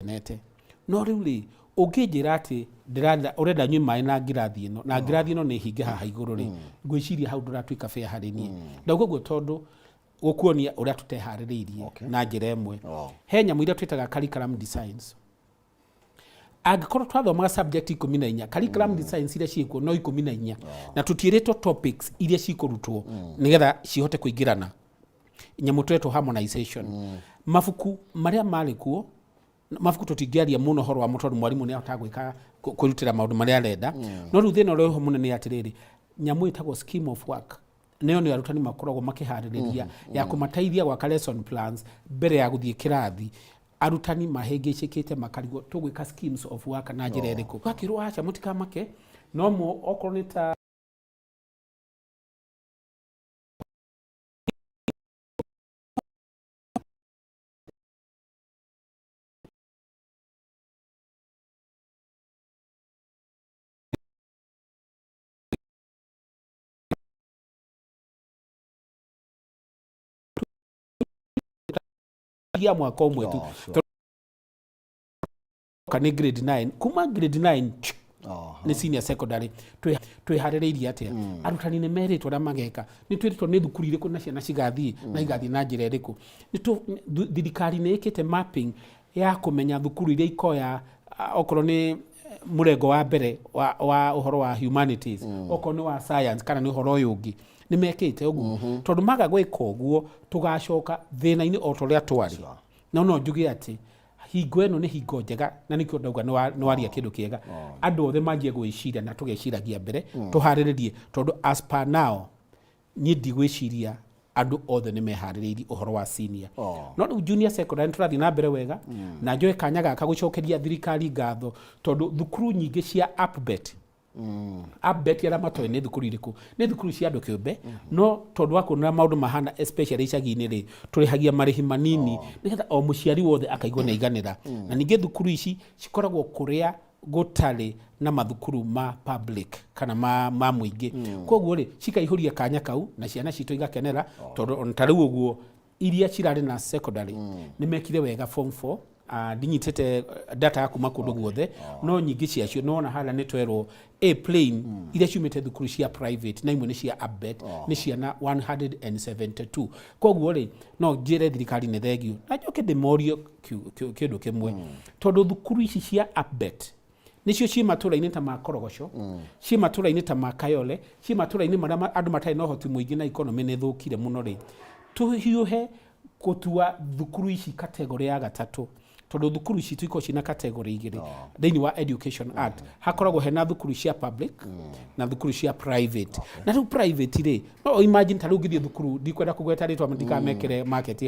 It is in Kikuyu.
Nete. No rĩu rĩ, ũngĩnjĩra atĩ ndĩrenda ũrenda nyue maĩ na ngirathi ĩno na ngirathi ĩno nĩ hinge haha igũrũ rĩ, ngwĩciria hau ndũratuĩka fair harĩ niĩ. Ndauga ũguo tondũ gũkuonia ũrĩa tũteharĩrĩirie na njĩra ĩmwe. He nyamũ iria twĩtaga curriculum designs. Angĩkorwo twathomaga subject 14, curriculum designs iria ciĩkuo no 14, na tũtiĩrĩtwo topics iria cikũrutwo nĩgetha cihote kũingĩrana. Nyamũ twetwo harmonization. Mabuku marĩa marĩ kuo, mabuku tũtingĩaria mũno ũhoro wamo tondũ mwarimũ nĩ ahotaga gwĩka kwĩrutĩra maũndũ marĩa arenda. No rĩu thĩna ũrĩa wĩho mũnene nĩ atĩrĩrĩ, nyamũ ĩtagwo scheme of work nĩyo nĩ arutani makoragwo makĩharĩrĩria ya kũmateithia gwaka lesson plans mbere ya gũthiĩ kĩrathi. Arutani mahĩngĩcĩkĩte makarigwo tũgwĩka schemes of work na njĩra ĩrĩkũ. Gakĩrwo aca mũtikamake, no mo okorwo nĩ ta ya mwaka ũmwe tu. Tondũ nĩ grade 9, kuma grade 9 nĩ senior secondary. Twĩharĩrĩirie atĩa? Arutani nĩ merĩtwo ũrĩa mageka? Nĩ twĩrĩtwo nĩ thukuru irĩkũ na ciana cigathiĩ na igathiĩ na njĩra ĩrĩkũ? Thirikari nĩ ĩkĩte mapping ya kũmenya thukuru iria ikoya okorwo nĩ mũrengo wa mbere wa ũhoro wa humanities, okorwo nĩ wa science kana nĩ ũhoro ũyũ ũngĩ. Nĩ mekĩte ũguo? Tondũ maga gwĩka ũguo tũgacoka thĩna-inĩ o ta ũrĩa twarĩ. No no njuge atĩ hingo ĩno nĩ hingo njega, na nĩkĩo ndauga nĩ waria kĩndũ kĩega. Andũ othe manjie gwĩciria na tũgeciragia mbere, tũharĩrĩrie, tondũ as per now niĩ ndigwĩciria andũ othe nĩ meharĩrĩirie ũhoro wa senior. No rĩu junior secondary nĩ tũrathiĩ na mbere wega, na njoe kanya gaka gũcokeria thirikari ngatho, tondũ thukuru nyingĩ cia APBET, APBET arĩa matoĩ nĩ thukuru irĩkũ, nĩ thukuru cia andũ kĩũmbe, no tondũ wa kuona maũndũ mahana especially icagi-inĩ rĩ, tũrĩhagia marĩhi manini nĩgetha o mũciari wothe akaigua nĩ aiganĩra. Na ningĩ thukuru ici cikoragwo kũrĩa gũtarĩ na mathukuru ma public kana ma mũingĩ, koguo rĩ cikaihũria kanya kau na ciana citũ igakenera, tondũ ona ta rĩu ũguo iria cirarĩ na secondary nĩ mekire wega form 4. Ndinyitĩte data ya kuma kũndũ guothe, no nyingĩ ciacio nĩwona harĩa nĩ twerwo A plain iria ciumĩte thukuru cia private na imwe nĩ cia APBET nĩ ciana 172. Koguo rĩ, no njĩre thirikari nĩ thengio, na njoke ndĩmorie kĩndũ kĩmwe, tondũ thukuru ici cia APBET nĩcio ciĩ matũra-inĩ ta ma Korogoco, ciĩ matũra-inĩ ta ma Kayole, ciĩ matũra-inĩ marĩa andũ matarĩ na ũhoti mũingĩ na economy nĩ ĩthũkire mũno rĩ, tũhiũhe gũtua thukuru ici category ya gatatũ, tondũ thukuru citũ ikoragwo ciĩna category igĩrĩ thĩinĩ wa Education Act. Hakoragwo hena thukuru cia public na thukuru cia private. Na rĩu private rĩ, no imagine ta rĩu ngĩthiĩ thukuru, ndikwenda kũgweta rĩtwa ndikamekĩre market.